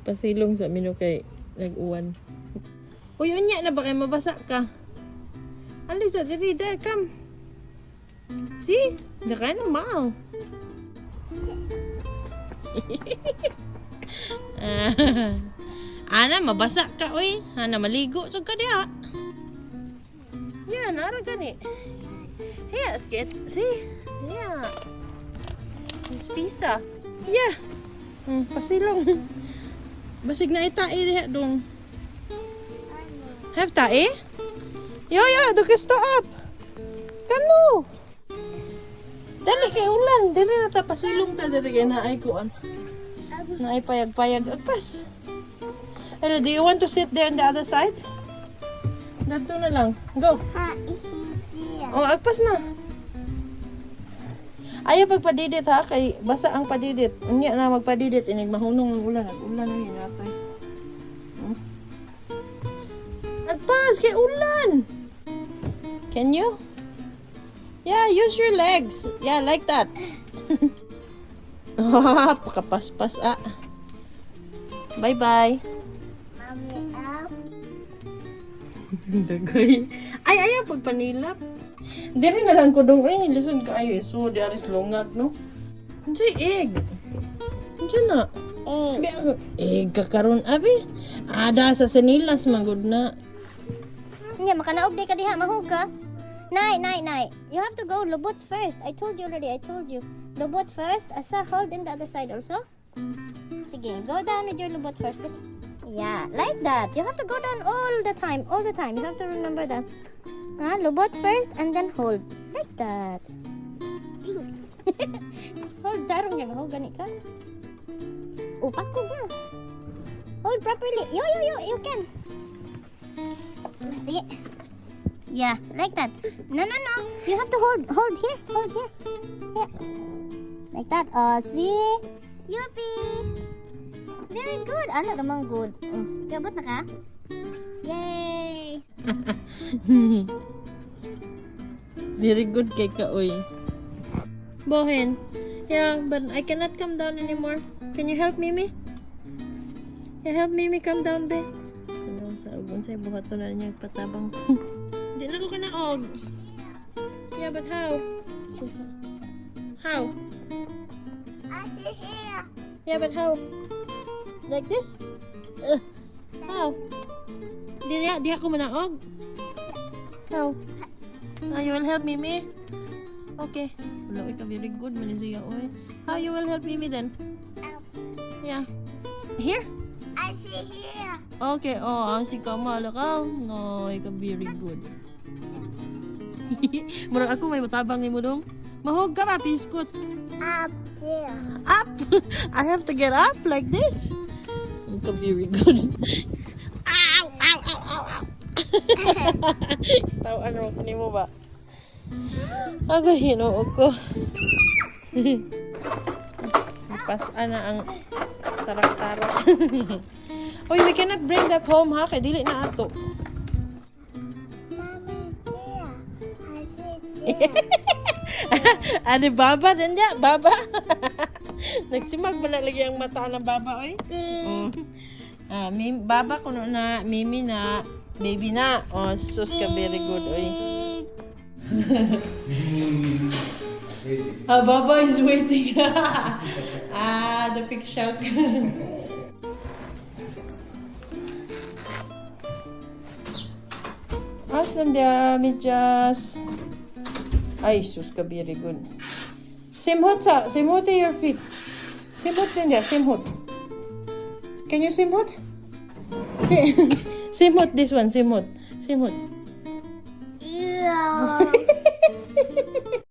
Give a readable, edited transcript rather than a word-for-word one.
Pasilong sa mino kay nag-uwan. Uy, unya na ba kay mabasa ka? Alisa, diri da, come. See? Da kay na mao. Ana, mabasa ka, uy. Ana, maligo. So ka diha. Yan, ara gani. Here, skate. See? Yeah. Spisa. Yeah. Pasilong. Basig na itae diha dong. Have tae? Yo, yo, du ka up. Kano? Dali kay ulan. Dili na ta pasilong ta diri kay naay kuan. Naay payag-payag agpas. Ano, do you want to sit there on the other side? Dadto na lang. Go. Ha, here. Oh, agpas na. Ayaw pagpadidit ha, kay basa ang padidit. Unya na magpadidit, inig mahunong ang ulan. Nag-ulan na yun natay. Agpas, kay ulan! Can you? Yeah, use your legs. Yeah, like that. Ah, pakapaspas ah. Bye-bye. Mommy, up. Dagay. Ay, ayaw pagpanilap. Diri na lang ko dong. Ay, listen ka ayo. So, di aris lungag, no? Unsay egg? Unsa na? Egg. Egg ka karon abi. Ada sa sinilas magud na. Nya, makanaog di ka diha, mahug ka. Nay, nay, nay. You have to go lubot first. I told you already, I told you. Lubot first. Asa, hold in the other side also. Sige, go down with your lubot first. Yeah, like that. You have to go down all the time, all the time. You have to remember that. Ah, lubot first and then hold. Like that. Hold, darong niya. Mahug gani ka. Upak ko na. Hold properly. Yo, yo, yo, you can. Sige. Yeah, like that. No. You have to hold, hold here, hold here. Here. Like that. Oh, see? Yuppie! Very good. Ano namang good? Oh, kabot na ka? Yay! Very good kay ka, oy. Bohen. Yeah, but I cannot come down anymore. Can you help Mimi? Yeah, help Mimi come down, be. Ano sa ugon sa buhaton na niya patabang ko. Di na ko kanaog. Yeah, but how? How? I see here. Yeah, but how? Like this? Ugh. How? Di di ako manaog. How? Ah, you will help Mimi? Okay. Wala, ikaw very good man siya, oy. How you will help Mimi then? Yeah. Here? I see here. Okay, oh, ang si Kamala ka. No, ikaw very good. Murag ako may matabang nimo dong. Mahug ka ba, piskot? Up there. Up! I have to get up like this. Ikaw very good. Ow! Ow! Ow! Ow! Ow! Tawaan mo ko nimo ba? Agay, hinuog ko. Pas-an na ang tarak-tarak. Uy, we cannot bring that home ha, kay dili na ato. Mommy, there. I see there. Ano, baba din niya, baba. Nagsimag ba na lagi ang mata ng baba, oy? Ah, baba kuno na, mimi na, baby na. Oh, sus ka very good, oy. Ah, baba is waiting. Ah, the big shock. As nandiya, medyas. Ay, sus ka, very good. Simhot sa, simhot your feet. Simhot din niya, simhot. Can you simhot? Simhot this one, simhot. Simhot. Yeah.